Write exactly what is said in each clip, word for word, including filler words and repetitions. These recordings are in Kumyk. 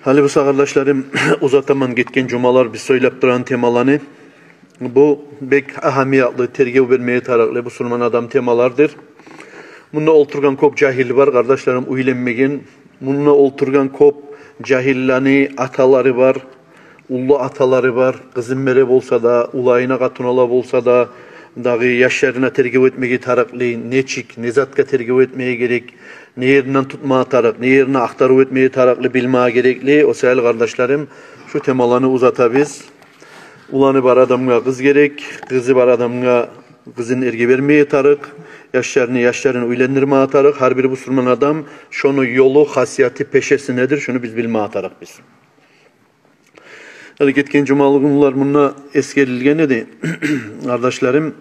Гьали буса, къардашларым, узатаман гетген жумалар биз сёйлеп турагъан темаланы. Бу бек агьамиятлы, тергев бермеге тарыкълы бусурман адам темалардыр. Мунда олтургъан кёп жагьил бар, къардашларым, уьйленмеген. Мунда олтургъан кёп жагьиллени аталары бар, уллу аталары бар. Къызын бере болса да, уланына къатын ала болса да, дагъы яшларына тергев этмеге тарыкълы, нечик, не затгъа тергев этмеге герек, не еринден тутмагъа тарыкъ, не еринден ахтарыв этмеге тарыкълы, билмеге герекли. О саялы, къардашларым, шу темаланы узатабыз. Уланы бар адамгъа къыз герек, къызы бар адамгъа къызын эрге бермеге тарыкъ, яшларыны, яшларын уьйлендирмеге тарыкъ. Гьар бир бусурман адам шону ёлу, хасияты, пешеси недир, шуну биз билмеге тарыкъбыз. Гьали гетген жумалыгъынлар мунда эсгерилген эди, къардашларым,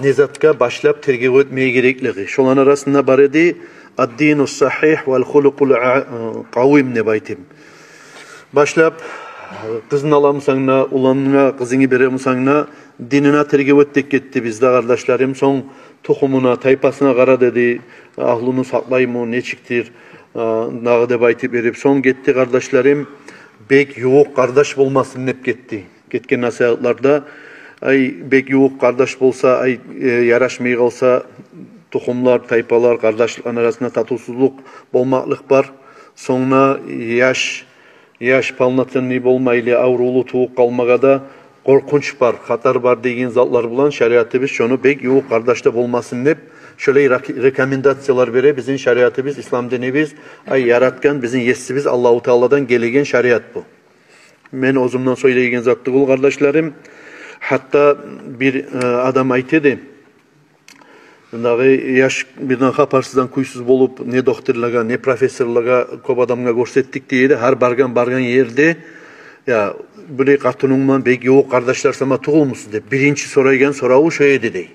не затгъа башлап тергев этмеге гереклиги. Шоланы арасында бар эди: «Ад-дину сагьигь вал хулукъул а-, къавим», — деп айтып. Башлап, къызын аламысан да, уланына къызынгны беремисен да, динине тергев эт деп гетди бизде, къардашларым. Сонг тухумуна, тайпасына къара деди, агьлюню сакълаймы, нечикдир, а, дагъы деп айтып берип. Сонг гетди, къардашларым, бек ювукъ къардаш болмасын деп гетди. Гетген насигьатларда, ай, бек ювукъ къардаш болса, ай, э, ярашмай къалса, тухумлар, тайпалар, къардашлыкъланы арасында татывсузлукъ болмакълыкъ бар. Сонг да яш, яш полноценный болмайлы, аврувлу тувуп къалмагъа да къоркъунч бар, хатар бар деген затлар булан шариатыбыз шону бек ювукъ къардаш да болмасын деп, шолай рак-, рекомендациялар бере бизин шариатыбыз, ислам динибиз, ай, яратгъан бизин есибиз Аллагьу Тааладан гелеген шариат бу. Мен оьзюмден сёйлейген зат тюгюл, къардашларым. Гьатта бир, э, адам айта эди, дагъы яш бирден хабарсыздан, кюйсюз болуп, не докторлагъа, не профессорлагъа, кёп адамгъа гёрсетдик дей эди. Гьар баргъан, баргъан ерде, я, булай къатынынг булан бек ювукъ къардашлар сама тюгюлмюсюз деп, биринчи сорайгъан сораву шо эди дей.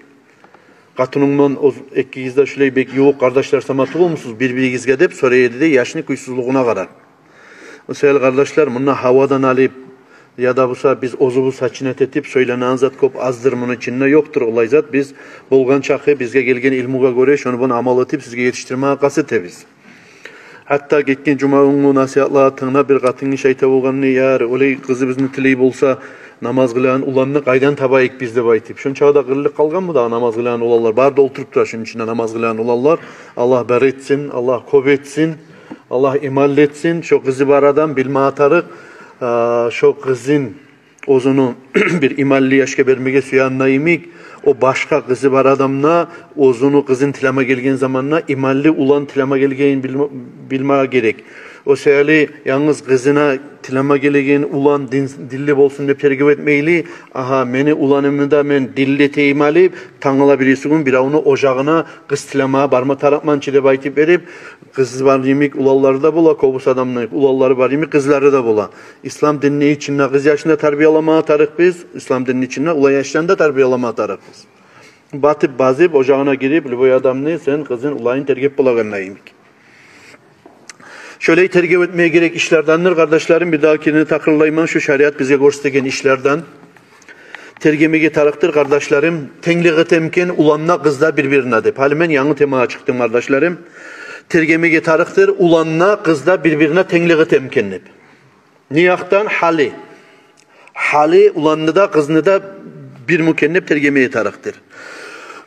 Къатынынг булан оз-, экигиз де шулай бек ювукъ къардашлар сама тюгюлмюсюз бир-биригизге деп сорай эди дей, яшны кюйсюзлюгюне къарап. О саялы, къардашлар, мунда гьавадан алып, яда буса биз оьзюбюз сочинять этип сёйленеген зат кёп аздыр, муну ичинде ёкъдур олай зат. Биз болгъан чакъы бизге гелген илмугъа гёре шону булан амал этип сизге етишдирмеге къаст этебиз. Гьатта гетген жума гюнгю насигьатлагъа тынглап, бир къатынгиши айта болгъан эди: «Яр, олай къызыбызны тилей болса, намаз къылагъан уланны къайдан табайыкъ биз?» — деп айтып. Шунчагъа да къырылып къалгъанмы дагъы намаз къылагъан уланлар? Бары да олтуруп тура шуну ичинде намаз къылагъан уланлар. Аллагь бар этсин, Аллагь кёп этсин, Аллагь иманлы этсин. Шо къызы бар адам билмеге тарыкъ, а, шо къызын оьзюню бир иманлы яшгъа бермеге сюегенде йимик, о башгъа къызы бар адам да оьзюню къызын тилеме гелген заманда иманлы улан тилеме гелгенин билме-, билмеге герек. О саялы янгыз къызына тилеме гелеген улан дин-, динли болсун деп тергев этмейли, агьа, мени уланымны да мен динли этейим гьали, тангала-бириси гюн биревню ожагъына къыз тилеме барма тарыкъман чы деп айтып берип, къызы бар йимик уланлары да бола, кёбюсю адамны уланлары бар йимик къызлары да бола. Ислам динни ичинде къыз яшны да тарбияламагъа тарыкъбыз, ислам динни ичинде улан яшланы да тарбияламагъа тарыкъбыз. Батып-базып, ожагъына гирип, любой адамны, сен къызын, уланын тергеп болагъанда йимик. Шолай тергев этмеге герек ишлердендир, къардашларым, бирдагъы керен такъырлайман, шу шариат бизге гёрсетеген ишлерден. Тергемеге тарыкъдыр, къардашларым, тенглик этемикен улан да, къыз да бир-бирине деп. Гьали мен янгы темагъа чыкъдым, къардашларым. Тергемеге тарыкъдыр улан да, къыз да бир-бирине тенглик этемикен деп. Не якъдан? Гьали. Гьали уланны да, къызны да бирмикен деп тергемеге тарыкъдыр.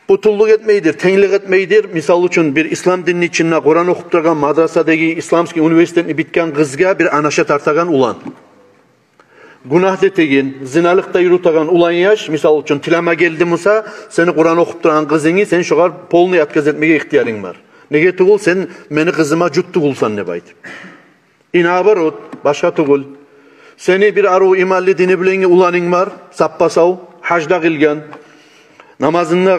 Бутуллукъ этмейдир, тенглик этмейдир. Мисал учун, бир ислам динни ичинде Къуран охуп турагъан мадрасадагъы, исламский университетни битген къызгъа бир анаша тартагъан улан, гюнагь да этеген, зиналыкъ да юрютеген улан яш, мисал учун, тилеме гелди буса, сени Къуран охуп турагъан къызынгны, сен шогъар полный отказ этмеге ихтиярынг бар. Неге тюгюл, сен мени къызыма жут тюгюлсен деп айтып. И наоборот, башгъа тюгюл. Сени бир арив, иманлы, дини билеген уланынг бар, саппа-сав, гьаж да къылгъан, намазын да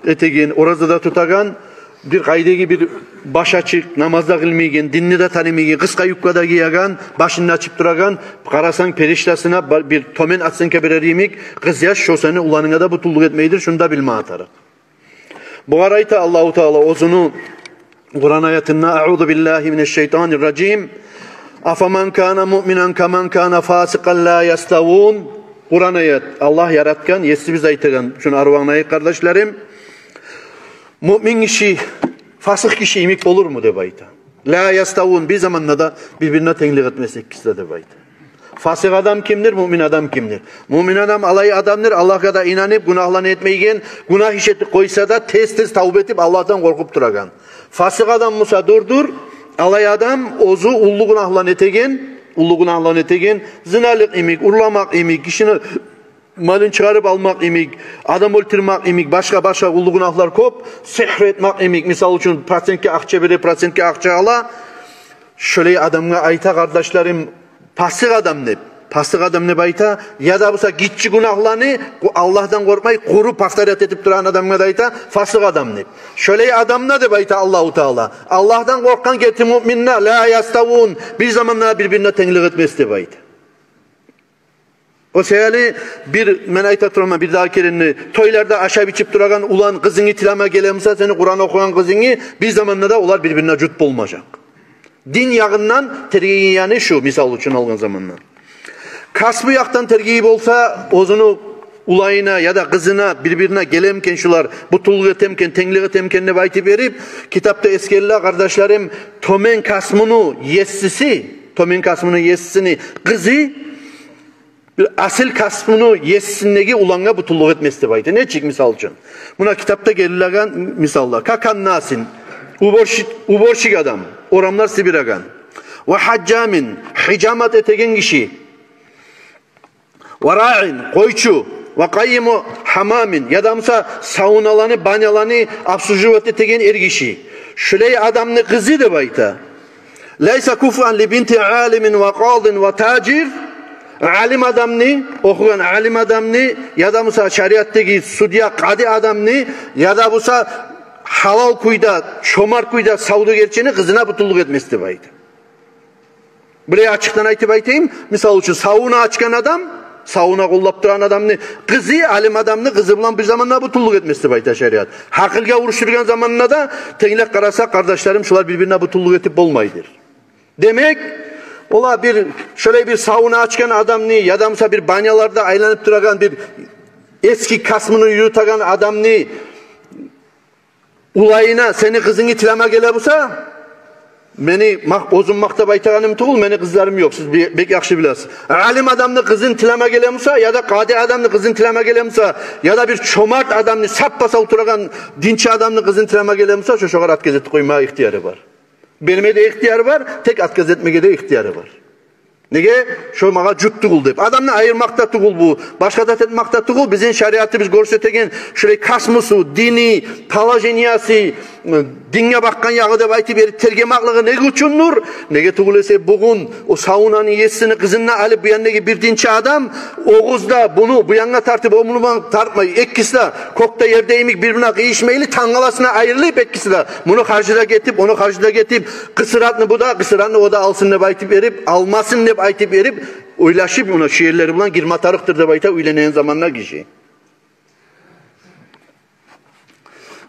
этеген, ораза да тутагъан, бир къайдагъы бир баш ачыкъ, намаз да къылмайгъан, динни де танымайгъан, къысгъа юбка да гиеген, башын да ачып турагъан, къарасанг, периштасына ба-, бир тёмен оценка берер йимик къыз яш, шо сени уланынга да бутуллукъ этмейдир, шуну да билмеге тарыкъ. Бугъар айта Аллагьу Таала оьзюню Къуран аятында: «Аъузу биллагьи минаш-шайтанир-ражим. Афаман кана муъминан каман кана фасикъан ла яставун». Къуран аят, Аллагь яратгъан есибиз айтагъан, шуну арив англайыкъ, къардашларым. Муъмин гиши фасыкъ гиши йимик болурму деп айта. Ла яставун, бир заманда да бир-бирине тенглик этмес экиси де деп айта. Фасикъ адам кимдир, муъмин адам кимдир? Муъмин адам алай адамдыр, Аллагьгъа да инанып, гюнагьланы этмейген, гюнагь иш этип къойса да, тез-тез тавба этип, Аллагьдан къоркъуп турагъан. Фасикъ адам буса дюрдюр, алай адам оьзю уллу гюнагьланы этеген, уллу гюнагьланы этеген, зиналыкъ йимик, урламакъ йимик, гишини малын чыгъарып алмакъ йимик, адам оьлтюрмек йимик, башгъа-башгъа уллу гюнагьлар кёп, сигьру этмек йимик, мисал учун, процентге акъча бере, процентге акъча ала. Шолай адамгъа айта, къардашларым, пасыкъ адам деп. Пасыкъ адам деп айта, яда буса гиччи гюнагьланы, къу-, Аллагьдан къоркъмай, къуру повторять этип турагъан адамгъа да айта, пасыкъ адам деп. Шолай адамны деп айта Аллагьу Таала, Аллагьдан къоркъгъан герти муъминни, ла яставун, бир заманда бир-бирине тенглик этмес деп айта. О саялы бир, мен айта тураман, бир дагъы керен де, тойларда ашап-ичип турагъан улан къызынгны тилеме геле буса, сени Къуран охугъан къызынгны, бир заманда да олар бир-бирине жут болмажакъ. Дин ягъындан тергейгени шу, мисал учун алгъан заманда. Касбу якъдан тергей болса, оьзюню уланына яда къызына бир-бирине гелемикен шулар, бутуллукъ этемикен, тенглик этемикен деп айтып берип, китапда эсгериле, къардашларым, тёмен касбуну есиси, тёмен касбуну есисини къызы бир асил касбуну есисиндеги улангъа бутуллукъ этмес деп айта. Нечик, мисал учун? Муна китапда гелеген мисаллар. Каканнасин, уборщи-, уборщик адам, орамлар сибиреген. Ва хажжамин, хижамат этеген гиши. Ва раин, къойчу. Ва къайиму хамамин, яда буса сауналаны, баняланы обслуживать этеген эргиши. Шулай адамны къызы деп айта. Лайса куфуан ли бинти алимин ва къадин ва тажир. Алим адамны, охугъан алим адамны, яда буса шариатдагъы судья, къади адамны, яда буса гьалал кюйде, чомарт кюйде савдюгерчини къызына бутуллукъ этмес деп айта. Булай ачыкъдан айтып айтайым, мисал учун, савуна ачгъан адам, савуна къоллап турагъан адамны къызы, алим адамны къызы булан бир заманда бутуллукъ этмес деп айта шариат. Гьакъылгъа урушдургъан заманда да, тенглеп къараса, къардашларым, шулар бир-бирине бутуллукъ этип болмайдыр. Демек, олар бир, шолай бир савуна ачгъан адамны, яда буса бир баняларда айланып турагъан бир эски касбуну юрютеген адамны уланына сени къызынгны тилеме геле буса, мени мах-, оьзюм макътап айтагъаным тюгюл, мени къызларым ёкъ, сиз бе-, бек яхшы билесиз. Алим адамны къызын тилеме геле буса, яда къади адамны къызын тилеме геле буса, яда бир чомарт адамны, саппа-сав турагъан динчи адамны къызын тилеме геле буса, шо шогъар отказ этип къойма ихтияры бар. Берме де ихтияры бар, тек отказ этмеге де ихтияры бар. Неге? Шо магъа жут тюгюл деп. Адамны айырмакъ да тюгюл бу, башгъа зат этмек де тюгюл. Бизин шариатыбыз гёрсетеген шулай касбусу, дини, положениясы, динге бакъгъан ягъы деп айтып берип тергемеклиги неге учундур? Неге тюгюл эсе, бугюн о савунаны есисини къызын да алып, бу яндагъы бир динчи адам, о къыз да буну бу янгъа тартып, о муну булан тартмай, экиси де кёкде-ерде йимик бир-бирине къыйышмайлы, тангаласына айрылып экиси де, муну харжы да гетип, ону харжы да гетип, къысыратны бу да, къысыратны о да алсын деп айтып берип, алмасын деп айтып берип, ойлашып, муна шу ерлери булан гирме тарыкъдыр деп айта уьйленеген заманда гиши.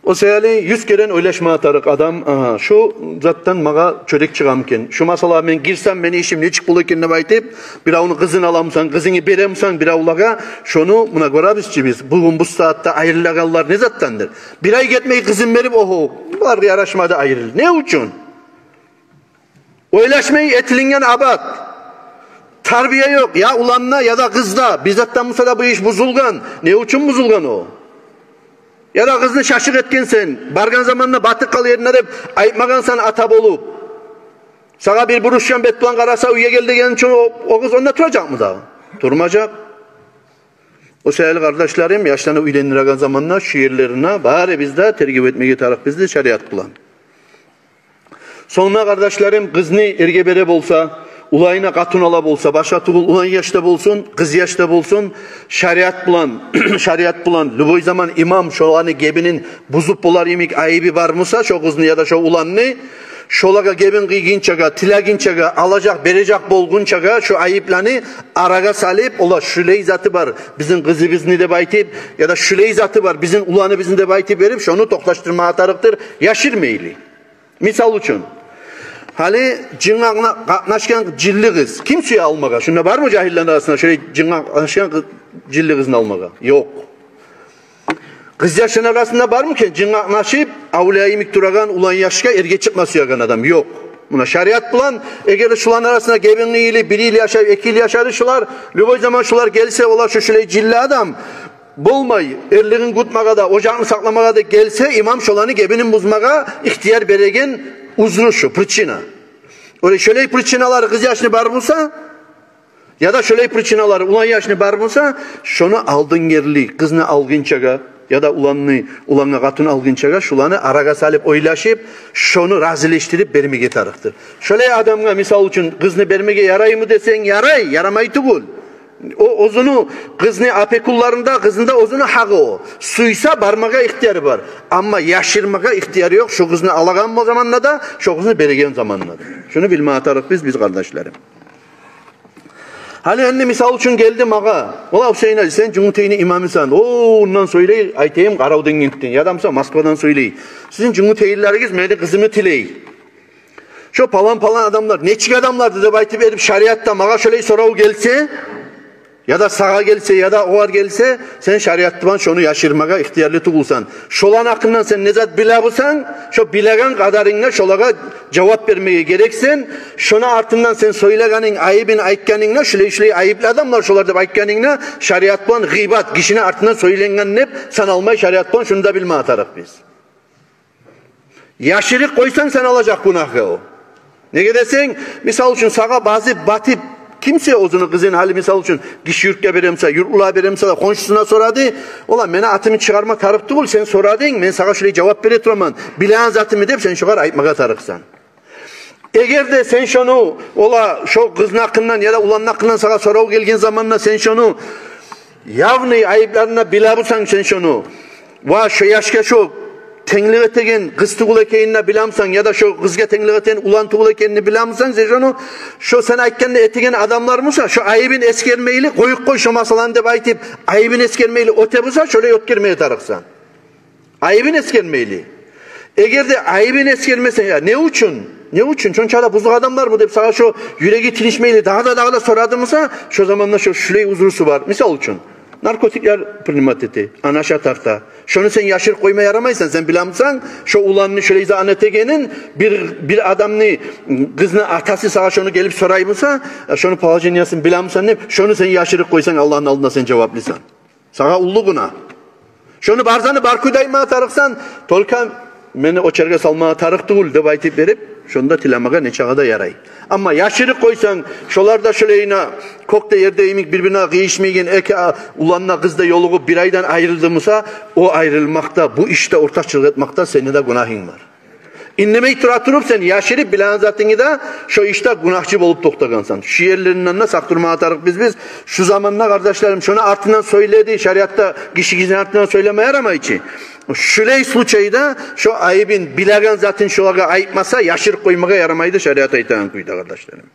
О саялы юз керен ойлашма тарыкъ адам, агьа, шу затдан магъа чёрек чыгъамы экен, шу масалагъа мен гирсем, мени ишим нечик бола экен деп айтып, биревню къызын аламысан, къызынгны беремисен биревлеге, шону муна гёребиз чи биз. Бугюн бу сагьатда айрылагъанлар не затдандыр? Бир ай гетмей къызын берип, огьо, булар ярашмады, айрыл. Не учун? Ойлашмай этилинген абат. Тарбия ёкъ. Я уланда, яда къызда. Бир затдан буса да бу иш бузулгъан. Не учун бузулгъан о? Яда къызны шашыкъ этгенсен, баргъан заманда батып къал ерине деп айтмагъансан ата болуп. Сагъа бир бурушгъан бет булан къараса, уьйге гел деген учун о, о къыз онда туражакъмы дагъы? Турмажакъ. О саялы, къардашларым, яшланы уьйлендиреген заманда шу ерлерине барыбыз да тергев этмеге тарыкъбыз шариат булан. Сонг да, къардашларым, къызны эрге бере болса, уланына къатын ала болса, башгъа тюгюл улан яшда болсун, къыз яшда болсун, шариат булан, шариат булан, любой заман имам шоланы гебинин бузуп болар йимик айыбы бар буса, шо къызны яда шо уланны, шолагъа гебин къыйгъынчагъа, тилегинчеге, алажакъ, бережек болгъунчагъа шо айыпланы арагъа салып, олар шулай заты бар бизин къызыбызны деп айтып, яда шулай заты бар бизин уланыбызны деп айтып берип, шону токъташдырмагъа тарыкъдыр, яшырмайлы. Мисал учун, гьали жынгъа къатнашгъан жинли къыз ким сюе алмагъа? Шунда бармы жагьиллени арасында шулай жынгъа къатнашгъан къы-, жинли къызны алмагъа? Ёкъ. Къызъяшланы арасында бармы экен жынгъа къатнашып, авлия йимик турагъан улан яшгъа эрге чыкъма сюеген адам? Ёкъ. Муна шариат булан, эгер де шуланы арасында гебинли йылы, бир йыл яшап, эки йыл яшады шулар, любой заман шулар гелсе, олар шу шулай жинли адам болмай, эрлигин кютмеге де, ожакъны сакъламагъа да гелсе, имам шуланы гебинин бузмагъа ихтияр береген узру шу, причина. Олай шулай причиналары къыз яшны бар буса, яда шулай причиналары улан яшны бар буса, шону алдын герли, къызны алгъынчагъа, яда уланны, улангъа къатын алгъынчагъа, шуланы арагъа салып, ойлашып, шону разилешдирип бермеге тарыкъдыр. Шулай адамгъа, мисал учун, къызны бермеге яраймы десенг, ярай, ярамай тюгюл. О оьзюню, къызны опекунларында, къызны да оьзюню гьакъы о. Сюйсе, бармагъа ихтияры бар. Амма яшырмагъа ихтияры ёкъ, шо къызны алагъан бу заманда да, шо къызны береген заманда да. Шуну билме тарыкъ биз, биз къардашларым. Гьали энди, мисал учун, гелди магъа: «Валлагь, Гьюсейн-гьажи, сен Жюнгютейни имамысан, о, ондан сёйлей, айтайым, Къаравденгентден, яда буса Москвадан сёйлей. Сизин жюнгютейлилеригиз мени къызымны тилей. Шо палан-палан адамлар, нечик адамларды?» — деп айтып берип, шариатда магъа шолай сорав гелсе, яда сагъа гелсе, яда огъар гелсе, сен шариат булан шону яшырмагъа ихтиярлы тюгюлсен. Шоланы гьакъындан сен не зат биле бусанг, шо билеген къадарынгда шолагъа жавап бермеге герексен. Шону артындан сен сёйлегенинг, айыбын айтгъанынгда, шулай-шулай айыплы адамлар шолар деп айтгъанынгда, шариат булан гъыйбат, гишини артындан сёйленген деп саналмай шариат булан, шуну да билме тарыкъ биз. Яшырып къойсанг, сен алажакъ гюнагьгъа о. Неге десенг, мисал учун, сагъа базып, батып, кимсе оьзюню къызын, гьали, мисал учун, гиши юртгъа бере буса, юртлугъа бере буса да, хоншусуна сорады: «Валлагь, мени атымны чыгъарма тарыкъ тюгюл, сен сорадынг, мен сагъа шулай жавап бере тураман, билеген затымны», — деп, сен шогъар айтмагъа тарыкъсан. Эгер де сен шону, валлагь, шо къызны гьакъындан яда уланны гьакъындан сагъа сорав гелген заманда, сен шону явный айыпларын да биле бусанг, сен шону, ва шо яшгъа шо тенглик этеген къыз тюгюл экенин де биле бусанг, яда шо къызгъа тенглик этеген улан тюгюл экенин биле бусанг, сен шону, шо сен айтгъан да этеген адамлар буса, шо айыбын эсгермейли, «Къоюп къой шо масъаланы», — деп айтып, айыбын эсгермейли оьте буса, шолай оьтгермеге тарыкъсан. Айыбын эсгермейли. Эгер де айыбын эсгермесенг, я, не учун? Не учун? Шонча да бузукъ адамлармы деп сагъа шо юреги тынышмайлы, дагъы да, дагъы да сорады буса, шо заманда шо шулай узрусу бар. Мисал учун, наркотиклер принимать эте, анаша тарта. Шону сен яшырып къойма ярамайсан, сен биле бусанг, шо уланны шулай зат этегенин, бир, бир адамны, къызны атасы сагъа шону гелип сорай буса, шону положениясын биле бусанг деп, шону сен яшырып къойсанг, Аллагьны алдында сен жаваплысан. Сагъа уллу гюнагь. Шону бар затны бар кюйде айтмагъа тарыкъсан, только «мени о черге салмагъа тарыкъ тюгюл» деп айтып берип, шону да тилемеге нечакъы да ярай. Амма яшырып къойсанг, шолар да шолайына кёкде-ерде йимик бир-бирине къыйышмайгъан эки а-, улан да, къыз да ёлугъуп бир айдан айрылды буса, о айрылмакъда, бу ишде ортакъчылыкъ этмекде сени де гюнагьынг бар. Индемей тура туруп, сен яшырып, билеген затынгны да, шо ишде гюнагьчы болуп токътагъансан. Шу ерлеринден де сакъ турмагъа тарыкъ биз, биз. Шу заманда, къардашларым, шону артындан сёйледи, шариатда гиши гишини артындан сёйлеме ярамай чы. Шулай случайда шо айыбын, билеген затын шолагъа айтмаса, яшырып къоймагъа ярамайды шариат айтагъан кюйде, къардашларым.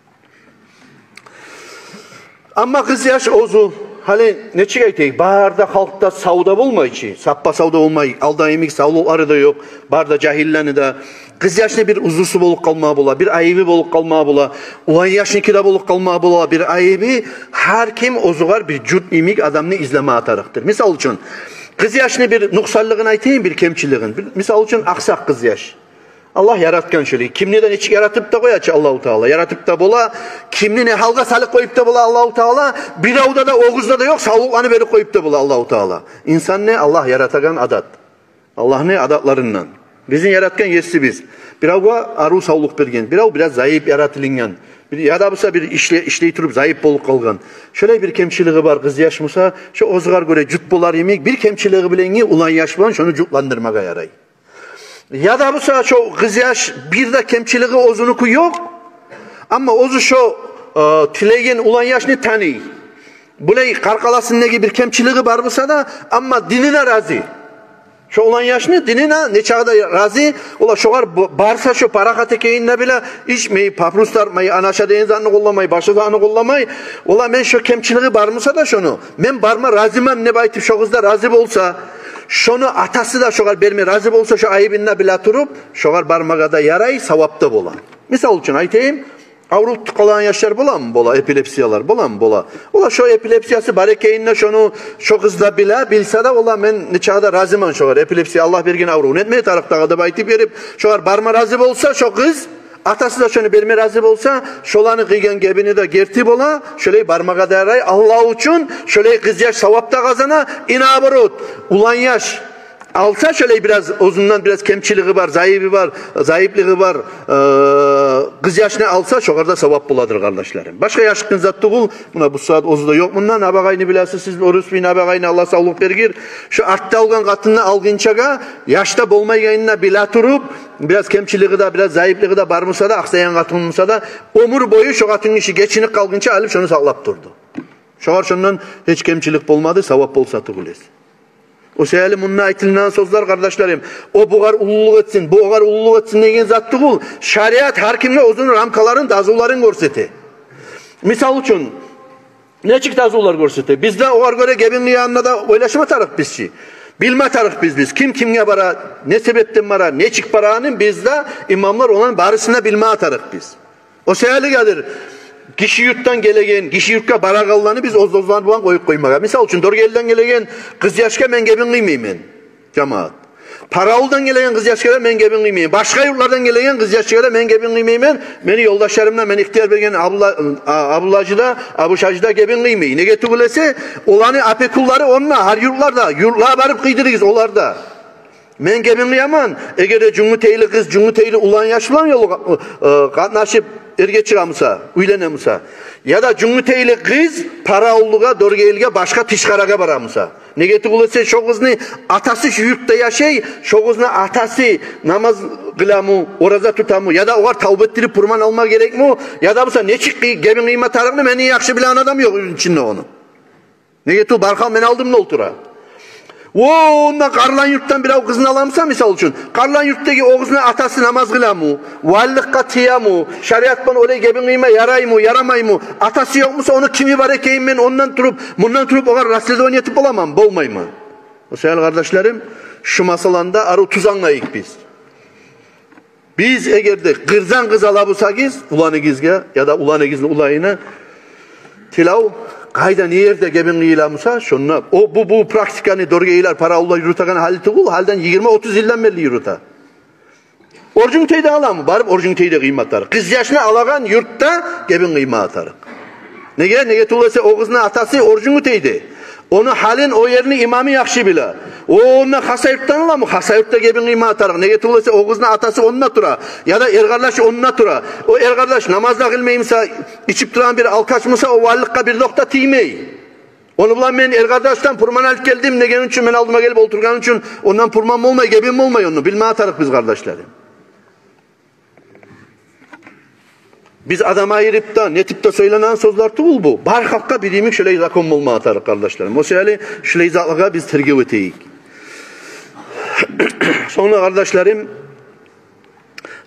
Амма къыз яш оьзю, гьали нечик айтайыкъ, бары да халкъда сав да болмай чы, саппа сав да болмай, алда йимик савлукълары да ёкъ, бары да жагьиллени де. Къыз яшны бир узрусу болуп къалма бола, бир айыбы болуп къалма бола, улан яшныки де болуп къалма бола бир айыбы. Гьар ким оьзюгер бир журт йимик адамны излеме тарыкъдыр. Мисал учун, къыз яшны бир нукъсанлыгъын айтайым, бир кемчилигин. Бир, мисал учун, акъсакъ къыз яш. Аллагь яратгъан шолай. Кимни де нечик яратып да къоя чы Аллагьу Таала. Яратып да бола, кимни не гьалгъа салып къоюп да бола Аллагьу Таала. Биревде де, огъузда да ёкъ савлукъланы берип къоюп да бола Аллагьу Таала. Инсанны Аллагь яратагъан адат. Аллагьны адатларындан. Бизин яратгъан Есибиз. Биревге арив савлукъ берген, бирев бираз зайып яратылынгъан. Бир, яда буса бир ишле-, ишлей туруп зайып болуп къалгъан. Шолай бир кемчилиги бар къыз яш буса, шо оьзюгер гёре жут болар йимик, бир кемчилиги булангы улан яш булан шону жутландырмагъа ярай. Яда буса шо къыз яш бир де кемчилиги оьзюнюки ёкъ. Амма оьзю шо, э, тилеген улан яшны таный. Булай къаркъарасындагъы бир кемчилиги бар буса да, амма динине рази. Шо улан яшны динине нечакъы да рази. Ола шогъар б-, барса шо парахат экенин де биле, ичмей, папирос тартмай, анаша деген затны къолламай, башгъа затны къолламай. Ола мен шо кемчилиги бар буса да шону, мен барма разиман деп айтып, шо къыз да рази болса, шону атасы да шогъар берме рази болса, шо айыбын да биле туруп, шогъар бармагъа да ярай, савап да бола. Мисал учун айтайым, авруп тутуп къалагъан яшлар боламы? Бола. Эпилепсиялар боламы? Бола. Ола шо эпилепсиясы бар экенин де шону, шо къыз да биле, билсе де, ола мен нечакъы да разиман шогъар, эпилепсия Аллагь берген аврув, нетме тарыкъ дагъы деп айтып берип, шогъар барма рази болса шо къыз, Атасы да шону берме рази болса, шоланы къыйгъан гебини де герти бола, шолай бармагъа да ярай, Аллагь учун, шолай къызъяш савап да къазана, и наоборот, уланъяш алса, шолай бираз оьзюнден бираз кемчилиги бар, зайыбы бар, зайыплыгъы бар, э, къызъяшны алса, шогъар да савап боладыр, къардашларым. Башгъа яшыртгъын зат тюгюл, муна бу сагьат оьзю де ёкъ мунда, набагъайны билесиз сиз, орус бий набагъайны, Аллагь савлукъ бергир. Шо артда алгъан къатынны алгъынчагъа, яш да болмайгъанын да биле туруп, бираз кемчилиги де, бираз зайыплыгъы да бар буса да, акъсайгъан къатын буса да, оьмюр бою шо къатын гиши гечинип къалгъынча алып шону сакълап турду. Шогъар шондан гьеч кемчилик болмады, савап болса тюгюл эсе. О саялы мунда айтылынагъан сёзлер, къардашларым, о бугъар уллулукъ этсин, бу огъар уллулукъ этсин деген зат тюгюл. Шариат гьар кимге оьзюню рамкаларын, дазуларын гёрсете. Мисал учун, нечик дазулар гёрсете? Биз де огъар гёре гебин къыягъанны да ойлашма тарыкъ биз чи. Билме тарыкъ биз, биз. Ким кимге бара, не себепден бара, нечик барагъанын биз де, имамлар, оланы барысын да билме тарыкъ биз. О саялы гьадыр, гиши юртдан гелеген, гиши юртгъа барагъанланы биз оьз-оьзлер булан къоюп къоймагъа. Мисал учун, Доргелиден гелеген къызъяшгъа мен гебин къыймайман, жамаат. Паравулдан гелеген къызъяшгъа да мен гебин къыймайман. Башгъа юртлардан гелеген къызъяшгъа да мен гебин къыймайман. Мени ёлдашларым да, мени ихтияр берген Абула-, а, Абулажи да, Абушажи да гебин къыймай. Неге тюгюл эсе, оланы опекунлары онда, гьар юртларда, юртлагъа барып къыйдырыгъыз олар да. Мен гебин къыяман, эгер де жюнгютейли къыз, жюнгютейли уланъяш булан ёл, э, къатнашып эрге чыгъа буса, уьйлене буса, яда жюнгютейли къыз Паравуллугъа, Доргелидге, башгъа тышгъарагъа бара буса. Неге тюгюл эсе, шо къызны атасы шо юртда яшай, шо къызны атасы намаз къыламы, ораза тутамы, яда огъар тавба этдирип пурман алма герекми, яда буса нечик къый-, гебин къыйма тарыкъны менден яхшы билеген адам ёкъ ичинде ону. Неге тюгюл, бархал мени алдымда олтура. О, онда Къарлан юртдан бирев къызын ала буса, мисал учун, Къарлан юртдагъы о къызны атасы намаз къыламы, валиликге тиемми, шариат булан олай гебин къыйма яраймы, ярамаймы, атасы ёкъ буса, ону кими бар экенин мен ондан туруп, мундан туруп огъар расследование этип боламанмы? Болмайман. О саялы, къардашларым, шу масъаланы да арив тюз англайыкъ биз. Биз эгер де къырдан къыз ала бусагъыз уланыгъызгъа яда уланыгъызны уланына, тилев, къайда, не ерде гебин къыйыла буса, шонда. О, бу, бу практиканы Доргелилер, Паравуллулар юрютеген гьали тюгюл, гьалиден йигирма-отуз йылдан берли юрюте. Оржунгютейде аламы? Барып Оржунгютейде къыйма тарыкъ. Къызъяшны алагъан юртда гебин къыйма тарыкъ. Неге? Неге тюгюл эсе, о къызны атасы Оржунгютейде. Ону гьалын о ерни имамы яхшы биле. О, онда Хасавюртдан аламы? Хасавюртда гебин къыйма тарыкъ. Неге тюгюл эсе, о къызны атасы онда тура. Яда эркъардаш онда тура. О эркъардаш намаз да къылмай буса, ичип турагъан бир алкаш буса, о валиликге бир де окъ тиемей. Ону булан мен эркъардашдан пурман алып гелдим деген учун, мени алдыма гелип олтургъан учун, ондан пурман болмай, гебин болмай ону. Билме тарыкъ биз, къардашларым. Биз адам айырып да, нетип де сёйленеген сёзлер тюгюл бу. Бар халкъгъа бир йимик шолай закон болма тарыкъ, къардашларым. О саялы шолай затлагъа биз тергев этейик. Сонг да, къардашларым,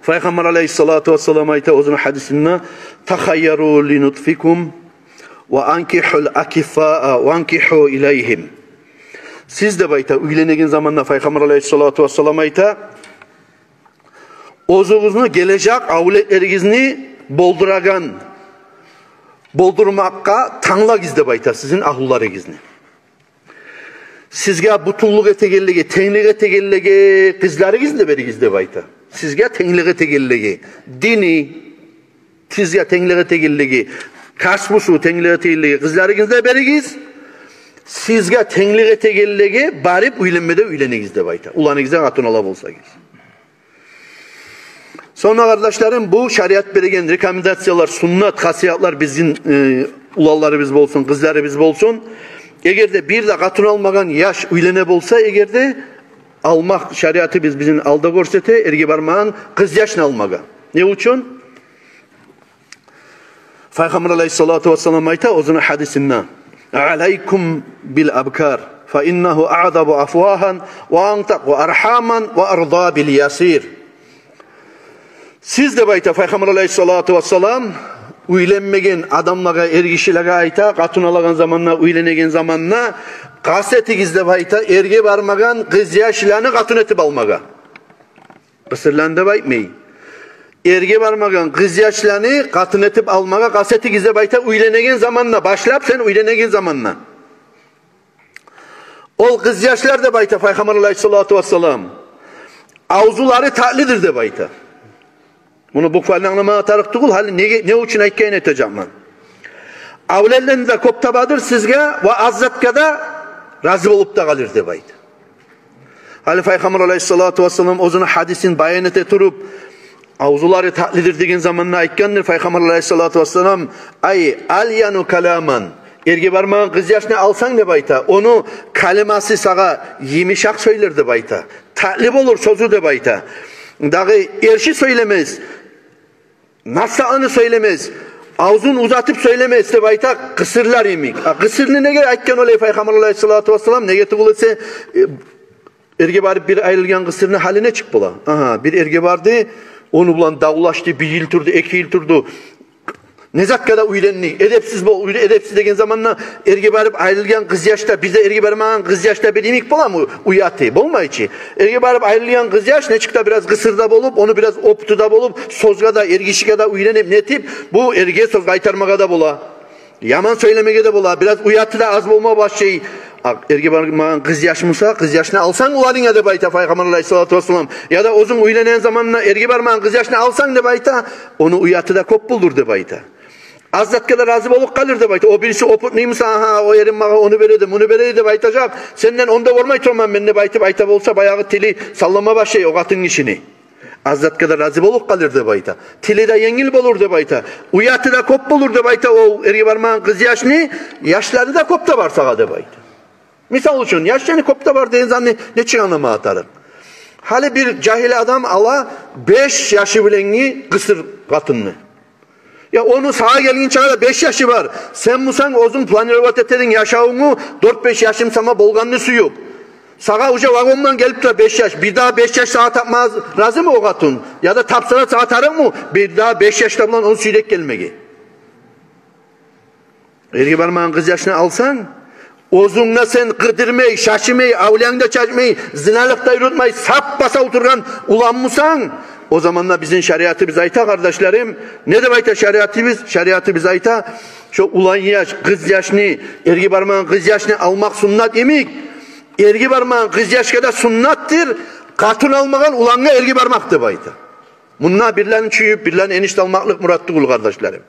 Пайхаммар алейгьиссалату вассалам айта оьзюню гьадисинде: «Тахайяру ли нутфикум ва анкихул акиффаа ва анкиху илайгьим». Сиз, деп айта, уьйленеген заманда, Пайхаммар алейгьиссалату вассалам айта, оьзюгюзню гележек авлетлеригизни болдурагъан, болдурмакъгъа танглагъыз, деп айта, сизин агьлюлеригизни. Сизге бютюнлюк этегенлиги, тенглик этегенлиги къызларыгъызны да беригиз, деп айта. Сизге тенглик этегенлиги, дини, сизге тенглик этегенлиги, касбусу тенглик этегенлиги къызларыгъызны да беригиз. Сизге тенглик этегенлиги барып уьйленмеде уьйленигиз, деп айта, уланыгъызгъа къатын ала болсагъыз. Сонг да, къардашларым, бу шариат береген рекомендациялар, суннат хасиятлар бизин, э, уланларыбыз болсун, къызларыбыз болсун. Эгер де бир де къатын алмагъан яш уьйлене болса, эгер де, алмакъ шариатыбыз бизин алда гёрсете эрге бармагъан къызъяшны алмагъа. Не учун? Пайхаммар алейгьиссалату вассалам айта оьзюню гьадисинде: «Алайкум бил абкар, фа иннагьу аъзабу афвагьан ва антакъу архаман ва арда бил ясир». Сиз, деп айта Пайхаммар алейгьиссалату вассалам, уьйленмеген адамлагъа, эргишилеге айта, къатын алагъан заманда, уьйленеген заманда, къаст этигиз, деп айта, эрге бармагъан къызъяшланы къатын этип алмагъа. Къысырланы деп айтмай. Эрге бармагъан къызъяшланы къатын этип алмагъа къаст этигиз, деп айта, уьйленеген заманда, башлап сен уьйленеген заманда. Ол къызъяшлар, деп айта Пайхаммар алейгьиссалату вассалам, авзулары татлыдыр, деп айта. Муну буквально англамагъа тарыкъ тюгюл, гьали неге, не учун айтгъанын айтажакъман. Авлетлени де кёп табадыр сизге ва аз затгъа да рази болуп да къалыр деп айта. Гьали Пайхаммар алайгьиссалату вассалам оьзюню гьадисин баян эте туруп, авзулары татлидир деген заманда айтгъандыр Пайхаммар алайгьиссалату вассалам: «Ай, альяну каламан». Эрге бармагъан къызъяшны алсанг деп айта, ону калимасы сагъа йымышакъ сёйлер деп айта. Татли болур сёзю деп айта. Дагъы эрши сёйлемес, насагьаны сёйлемес, авзун узатып сёйлемес деп айта, къысырлар йимик. А къысырны неге айтгъан олай Пайхаммар алайгьиссалату вассалам? Неге тюгюл эсе, э, эрге барып бир айрылгъан къысырны гьалы нечик бола? Агьа, бир эрге барды, ону булан давлашды, бир йыл турду, эки йыл турду. Не затгъа да уьйренди. Эдепсиз бол, уьйре-, эдепсиз деген заманда эрге барып айрылгъан къызъяш да, бир де эрге бармагъан къызъяш да бир йимик боламы? Уяты болмай чы. Эрге барып айрылгъан къызъяш нечик де бираз къысыр да болуп, ону бираз опыты да болуп, сёзге де, эргишиге де уьйренип, нетип, бу эрге сёз къайтармагъа да бола. Яман сёйлемеге де бола, бираз уяты да аз болма башлай. А эрге бармагъан къызъяш буса, къызъяшны алсанг уланынга деп айта Пайхаммар алайгьиссалату вассалам. Яда оьзюнг уьйленген заманда эрге бармагъан къызъяшны алсанг деп айта, ону уяты да кёп болур деп айта. Аз затгъа да рази болуп къалыр деп айта. О бириси опытный буса, агьа, о эрим магъа ону береди, муну береди деп айтажакъ. Сенден ону да гёрмей тураман мен деп айтып айта буса, баягъы тили саллама башлай о къатын гишини. Аз затгъа да рази болуп къалыр деп айта. Тили де енгил болур деп айта. Уяты да кёп болур деп айта. О эрге бармагъан къызъяшны яшлары да кёп де бар сагъа деп айта. Мисал учун, яшланы кёп де бар деген затны нечик англамагъа тарыкъ? Гьали бир жагьил адам ала беш яшы булангъы къысыр къатынны. Я ону сагъа гелгинчеге де беш яшы бар. Сен бусанг оьзюнг планировать этединг яшавунгну, дёрт-беш яшынг сама болгъанны сююп. Сагъа уже вагонман гелип тура беш яш. Бир дагъы беш яш сагъа тапмагъа разимы о къатын? Яда тапса да сагъа тарыкъмы бир дагъы беш яш да булан он сюйрек гелмеге? Эрге бармагъан къызъяшны алсанг, оьзюнг де сен къыдырмай, шашмай, авлеянг да шашмай, зиналыкъ да юрютмей, сап-сав тургъан улан бусанг, о заманда бизин шариатыбыз айта, къардашларым. Не деп айта шариатыбыз? Шариатыбыз айта, шо улан яш, къызъяшны, эрге бармагъан къызъяшны алмакъ суннат йимик, эрге бармагъан къызъяшгъа да суннатдыр къатын алмагъан улангъа эрге бармакъ деп айта. Мунда бирлени чюйюп, бирлени эниште алмакълыкъ мурат тюгюл, къардашларым.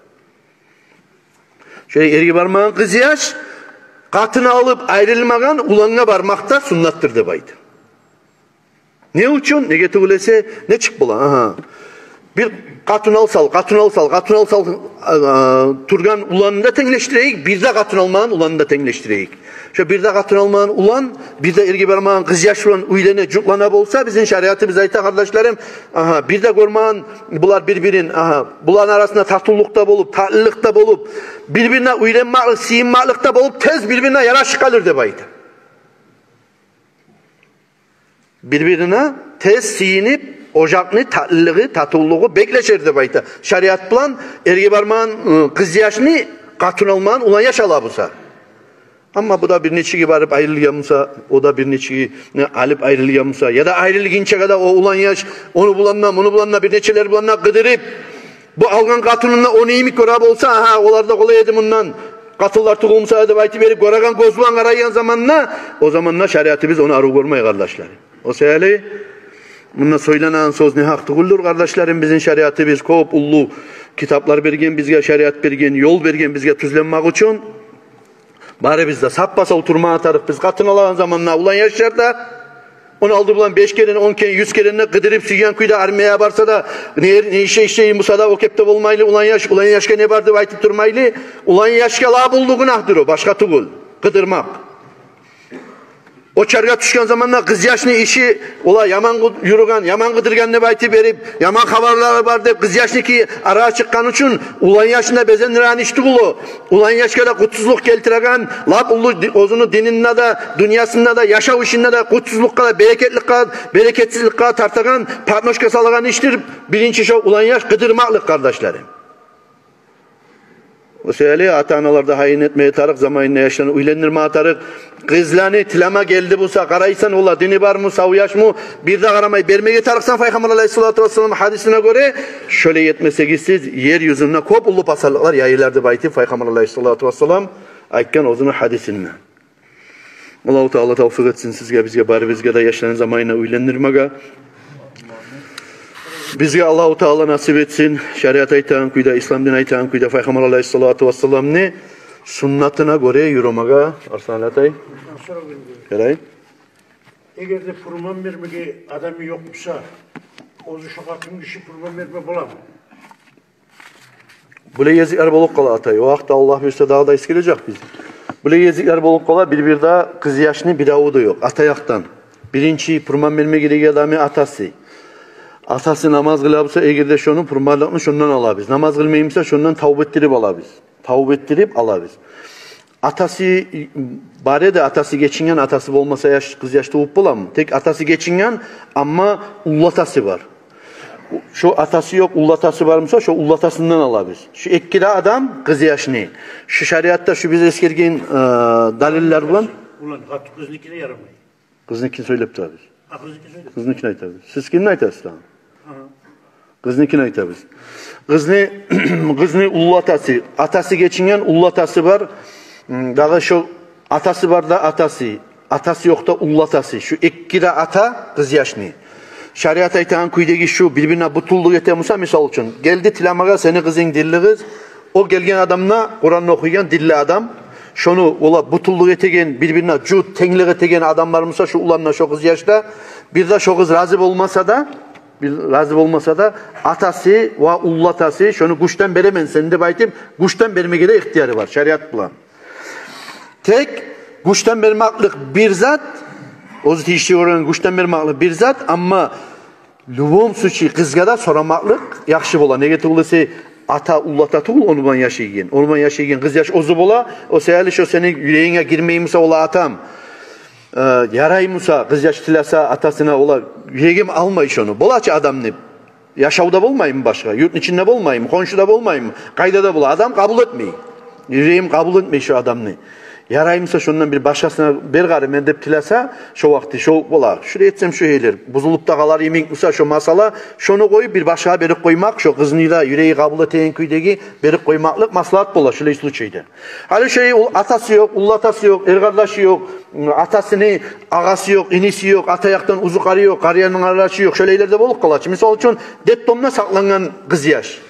Шолай эрге бармагъан къызъяш къатын алып айрылмагъан улангъа бармакъ да суннатдыр деп айта. Не учун? Неге тюгюл эсе, нечик бола? Агьа. Бир къатын алсал, къатын алсал, къатын алсал, а, тургъан уланны да тенглешдирейик, бир де къатын алмагъан уланны да тенглешдирейик. Шо бир де къатын алмагъан улан бир де эрге бармагъан къызъяш булан уьйлене, жукълана буса, бизин шариатыбыз айта, къардашларым, агьа, бир де гёрмеген булар бир-бирин, агьа, буланы арасында татывлукъ да болуп, татлылыкъ да болуп, бир-бирине уьйренмеклик, сюймеклик де болуп, тез бир-бирине ярашып къалыр деп айта. Бир-бирине тез сюйюнюп, ожакъны татлылыгъы, татывлугъу беклешер деп айта. Шариат булан эрге бармагъан, ы, къызъяшны къатын алмагъан улан яш ала буса. Амма бу да бир нечеге барып айрылгъан буса, о да бир нечеге, не, алып айрылгъан буса, яда айрылгъынчагъа да о улан яш ону булан да, муну булан да, бир нечелер булан да къыдырып, бу алгъан къатынын да ону йимик гёре буса, агьа, олар да къолай эди мундан, къатынлар тюгюл буса деп айтып берип, гёреген гёз булан къарайгъан заманда, о заманда шариатыбыз ону арив гёрмей, къардашлар. О саялы мунда сёйленеген сёз негьакъ тюгюлдюр, къардашларым. Бизин шариатыбыз кёп уллу китаплар берген бизге, шариат берген, ёл берген бизге тюзленмек учун. Барыбыз да сап-сав турмагъа тарыкъ биз. Къатын алагъан заманда улан яшлар да, он алды булан беш керен, он керен, юз керен де къыдырып, сюйген кюйде армиягъа барса да, не, не иш ишлейген буса да, о кепде болмайлы, улан яш, улан яшгъа не бар деп айтып турмайлы. Улан яшгъа лап уллу гюнагьдыр о, башгъа тюгюл, къыдырмакъ. Очаргъа тюшген заманда къызъяшны иши, ола яман къы-, юрюген, яман къыдыргъан деп айтып берип, яман хабарлары бар деп, къызъяшныки арагъа чыкъгъан учун улан яшны да безендиреген иш тюгюл о. Улан яшгъа да къутсузлукъ гелтиреген, лап уллу ди-, оьзюню дининде де, дюньясында да, яшав ишинде де къутсузлукъгъа да, берекетликге, берекетсизликге тартагъан, подножка салагъан ишдир. Биринчи шо улан яш къыдырмакълыкъ, къардашларым. О саялы ата-аналар да гьайын этмеге тарыкъ, заманында яшланы уьйлендирмеге тарыкъ. Къызланы тилеме гелди буса, къарайсан, ола дини бармы, сав яшмы, бир де къарамай бермеге тарыкъсан, Пайхаммар алайгьиссалату вассалам гьадисине гёре. Шолай этмесегиз сиз, ер юзюнде кёп уллу пасалыкълар яйылар деп айтып, Пайхаммар алайгьиссалату вассалам айтгъан оьзюню гьадисинде. Аллагьу Таала тавфикъ этсин сизге, бизге, барыбызгъа да яшланы заманында уьйлендирмеге. Бизге Аллагьу Таала насип этсин шариат айтагъан кюйде, ислам дин айтагъан кюйде, Пайхаммар алайгьиссалату вассаламны суннатына гёре юрюмеге. Арслан атай. Ярай. Эгер де пурман бермеге адамы ёкъ буса, оьзю шо къатын гиши пурман берме боламы? Булай гезиклер болуп къала, атай. О гьакъда Аллагь буюрса дагъы да эсгережекбиз. Булай гезиклер болуп къала, бир-бирде къызъяшны биревю де ёкъ ата якъдан. Биринчи пурман берме герек адамы атасы. Атасы намаз къыла буса, эгер де, шону пурманлыкъны шондан алабыз. Намаз къылмай буса, шондан тавба этдирип алабыз. Тавба этдирип алабыз. Атасы бар эди, атасы гечинген, атасы болмаса, яш, къызъяш тувуп боламы? Тек атасы гечинген, амма уллатасы бар. Шо атасы ёкъ, уллатасы бар буса, шо уллатасындан алабыз. Шо эки де адам къызъяшны. Шо шариатда шо биз эсгерген, э, далиллер булан. Улан, къатты къызныкине ярамай. Къызныкин сёйлеп турабыз. А, къызныкин сёйлеп. Къызныкин айтабыз. Сиз кимни айтасыз дагъы? Агьа. Къызныкин айтабыз. Къызны, къызны уллатасы, атасы гечинген, уллатасы бар. М, дагъы шо атасы бар да атасы, атасы ёкъ да уллатасы. Шо эки де ата къызъяшны. Шариат айтагъан кюйдеги шо бир-бирине бютюнлюк эте буса, мисал учун, гелди тилемеге сени къызынг, динли къыз. О гелген адам да Къуранны охуйгъан динли адам. Шону ола бютюнлюк этеген, бир-бирине жут, тенглик этеген адамлар буса, шо улан да, шо къызъяш да, бир де шо къыз рази болмаса да, бир рази болмаса да, атасы ва уллатасы шону гючден беремен сен деп айтып, гючден бермеге де ихтияры бар шариат булан. Тек гючден бермеклик бир зат, оьзю тийишли гёрген гючден бермеклик бир зат, амма в любом случае къызгъа да сорамакълыкъ яхшы бола. Неге тюгюл эсе, ата уллата тюгюл, ону булан яшайгъан. Ону булан яшайгъан къызъяш оьзю бола. О саялы шо сени юрегинге гирмей буса, ола атам, э, ярай буса, къызъяш тилесе атасына, ола юрегим алмай шону. Бола чы адамны яшавда болмаймы башгъа, юртну ичинде болмаймы, хоншуда болмаймы, къайда да бола, адам къабул этмей. Юрегим къабул этмей шо адамны. Ярай буса, шондан бир башгъасына бер гьари мен деп тилесе, шо вакъти шо бола. Шулай этсем, шо гьейлер бузулуп да къалар йимик буса шо масъала, шону къоюп, бир башгъагъа берип къоймакъ, шо къызны да юреги къабул этеген кюйдеги берип къоймакълыкъ маслагьат бола шулай случайда. Гьали шо, ол атасы ёкъ, уллатасы ёкъ, эркъардашы ёкъ, атасыны агъасы ёкъ, иниси ёкъ, ата якъдан узукъары ёкъ, къарияны къардашы ёкъ, шолайлар да болуп къала чы. Мисал учун, детдомда сакълангъан къызъяш.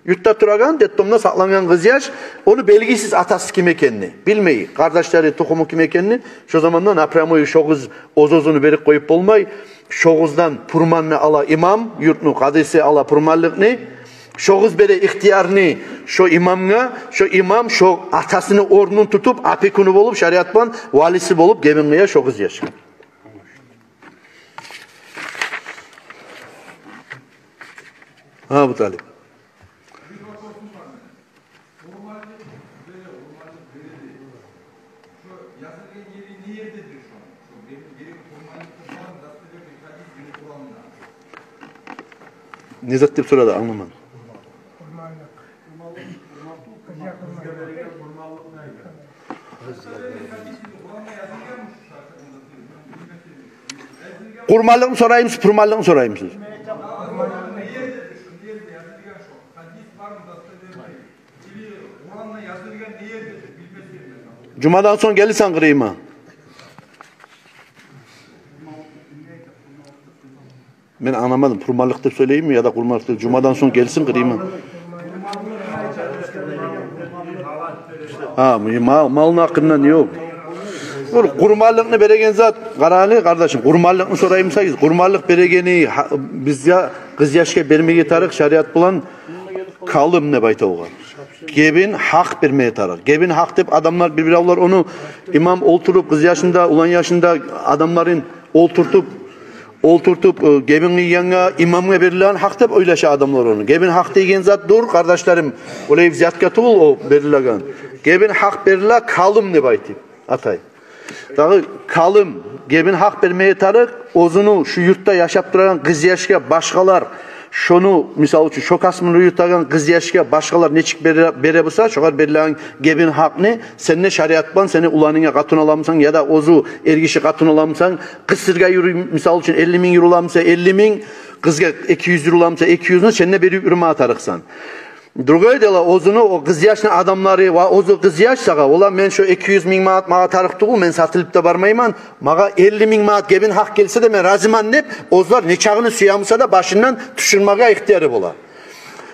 Юртда турагъан, детдомда сакълангъан къызъяш, ону белгисиз атасы ким экенни билмей, къардашлары, тухуму ким экенни. Шо заманда напрямую шо къыз оьз-оьзюню берип къоюп болмай. Шо къыздан пурманны ала имам, юртну къадиси ала пурманлыкъны. Шо къыз бере ихтиярны шо имамгъа, шо имам шо атасыны орнун тутуп, опекуну болуп, шариат булан валиси болуп, гебин къыя шо къызъяшгъа. Гьа, Абуталип. Не зат деп сорады, англамадым. Къурманлыкъны сораймысыз, пурманлыкъны сораймысыз? Жумадан сонг гелирсен къырыйыма. Мен англамадым, пурманлыкъ деп сёйлейми яда къурманлыкъ деп? Жумадан сонг гелсин къырыйыма. Гьа, мал, малны гьакъындан ёкъ. Бир къурманлыкъны береген зат, къара гьали, къардашым, къурманлыкъны сораймысагъыз, къурманлыкъ берегени, гьа, бизге къызъяшгъа бермеге тарыкъ шариат булан калым деп айта огъар. Гебин гьакъ бермеге тарыкъ. Гебин гьакъ деп адамлар, бир-биревлер ону, имам олтуруп, къызъяшын да, улан яшын да, адамларын олтуртуп, олтуртуп, э, гебин къыйгъангъа, имамгъа берилеген гьакъ деп ойлаша адамлар ону. Гебин гьакъ деген зат дюр, къардашларым, олай взятка тюгюл о берилеген. Гебин гьакъ бериле калым деп айтып, атай. Дагъы калым, гебин гьакъ бермеге тарыкъ, оьзюню шу юртда яшап турагъан къызъяшгъа башгъалар, шону, мисал учун, шо касмуну юрютеген къызъяшгъа башгъалар нечик бере, бере буса, шогъар берилеген гебин гьакъны, сен де шариат булан сени уланынгъа къатын аламысан, яда оьзю эргиши къатын аламысан, къысыргъа юрюй, мисал учун, элли минг юрюй аламыса, элли минг, къызгъа эки юз юрюй аламыса, эки юзню сен де берип юрюмеге тарыкъсан. Другое дело, оьзюню о къызъяшны адамлары ва оьзю къызъяш сагъа: «Ола, мен шо эки юз минг манат магъа тарыкъ тюгюл, мен сатылып да бармайман, магъа элли минг манат гебин гьакъ гелсе де мен разиман», — деп, оьзлер нечакъыны сюе буса да башындан тюшюрмеге ихтияры бола.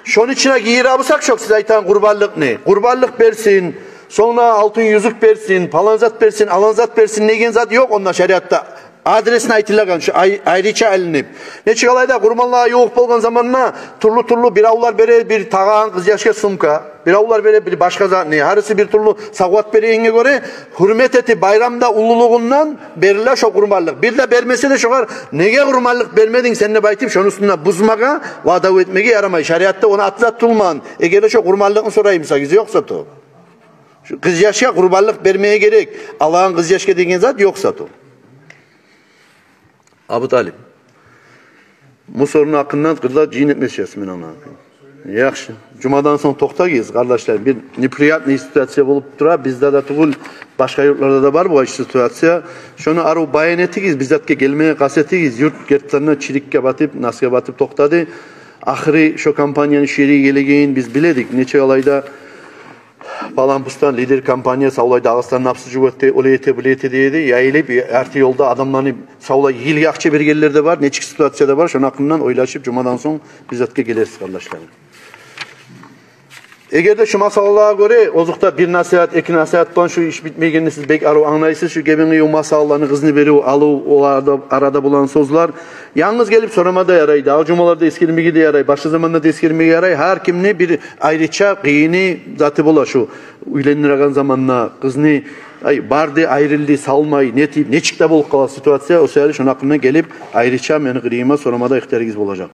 Шону ичине гийире бусакъ шо сиз айтагъан къурбанлыкъны, къурбанлыкъ берсин, сонг да алтын юзюк берсин, палан зат берсин, алан зат берсин деген зат ёкъ онда шариатда. Адресин айтылагъан, шо ай-, айрыча алынып. Нечик алайда къурбанлагъа ювукъ болгъан заманда тюрлю-тюрлю биревлер бере, бир тагъагъан къызъяшгъа сумка, биревлер бере бир башгъа затны, гьариси бир тюрлю савгъат берегенге гёре, гьюрмет этип, байрамда уллулугъундан бериле шо къурбанлыкъ. Бир де бермесе де шогъар: «Неге къурбанлыкъ бермединг сен?» — деп айтып, шону уьстюнде бузмагъа ва дав этмеге ярамай. Шариатда ону аты да тутулмагъан. Эгер де шо къурбанлыкъны сорай буса, гизи ёкъса ту. Шу къызъяшгъа къурбанлыкъ бермеге герек, алагъан къызъяшгъа деген зат ёкъса ту. Абуталип. Бу соруну гьакъындан къырда жыйын этмешесиз, мен англагъан. Яхшы. Жумадан сонг токътагъыз, къардашлар. Бир неприятный ситуация болуп тура. Бизде де тюгюл, башгъа юртларда да бар бу ситуация. Шону арив баян этигиз, бизге гелмеге къаст этигиз. Юрт гертиден чирикге батып, насгъа батып токътады. Ахыры шо компанияны шу ерге гелегенин биз биледик. Нече алайда палан-пустан лидер компания савлай Дагъыстан напсу жугъат эте, олай эте, булай эте дейди. Яйылып, арты ёлда адамланы савлай йылгъа акъча бергенлер де бар, нечик ситуация да бар. Шону гьакъындан ойлашып, жумадан сонг бизге гелерсиз, къардашларым. Эгер де шу масъалагъа гёре, озокъда, бир насигьат, эки насигьат булан шу иш битмейгенни сиз бек арив англайсыз. Шу гебин къыюв масъалаланы, къызны берив, алыв, оларда, арада болгъан сёзлер. Янгыз гелип сорама да ярай, дагъы жумаларда эсгермеге де ярай, башгъа заманда да эсгермеге ярай. Гьар кимни бир айрыча къыйыны, заты бола шу. Уьйлендиреген заманда къызны, ай, барды, айрылды, салмай, нетип, нечик де болуп къала ситуация, о саялы шону гьакъында гелип, айрыча мени къырыйыма сорама да ихтиярыгъыз болажакъ.